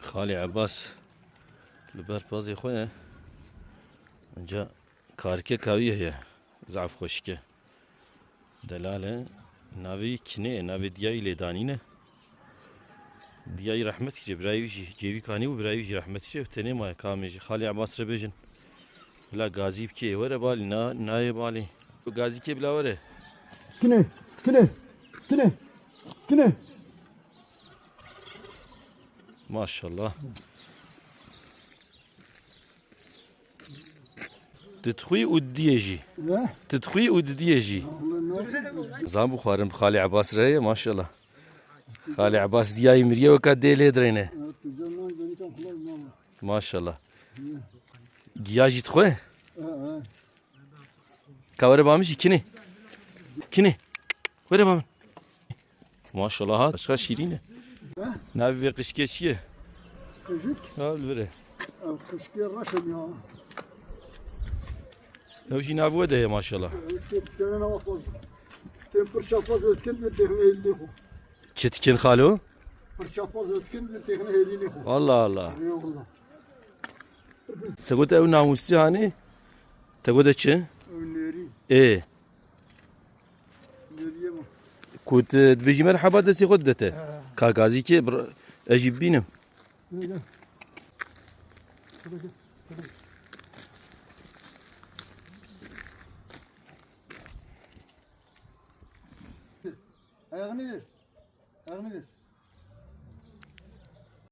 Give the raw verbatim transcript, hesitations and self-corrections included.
Xalê Ebas li ber pazê xwe ye. Înca karikeka wî heye. Zaf xweşik e. Delal e. Navê wî Kinê ye. Navê diya wî lê danîne. Diya wî rehmet kiriye. Birayê wî jî. Cêvî kanî bû, birayê wî jî rehmet kiriye. Tenê maye kamê jî. Xalê Ebas re bêjin. Bila gazî bikê. Were balî. Na, nayê balî. Gazî kê bila were. Kinê. Kinê. Kinê. Kinê. Maşallah. Didixwî û didiyê jî. Ne? Didixwî û didiyê jî. Zan bû xwarin bi Xalê Ebas re ye, maşallah. Xalê Ebas diyayî miriye weka dê lê dirêne. Maşallah. Giya jî dixwe? Ka were ba min jî Kinê. Kinê. Were ba min. Maşallah ha, çiqa şîrîn e. He? Navê vê qişkê çi ye? Qijik. Ha, li vir e. Ev qişkê reş e ya. Ew jî nav we de ye maşallah. Ew tê dikene nava xwe. Tê pirça xwe zêdikin, têxine hêlînê xwe. Çi dikin xalo? Pirça xwe zêdikin, têxine hêlînê xwe. Allah Allah. Eyvallah. Te got ew namûsçî hanê? Te got e çi? Ew nêrî. Ê. Nêriyê min. Ku tu dibêjî merheba destê xwe dide te. He. Ka gazî kê bir, ez jî bibînim. Gel, gel. Şurada gel. Şurada gel. Ayağını ver. Ayağını ver.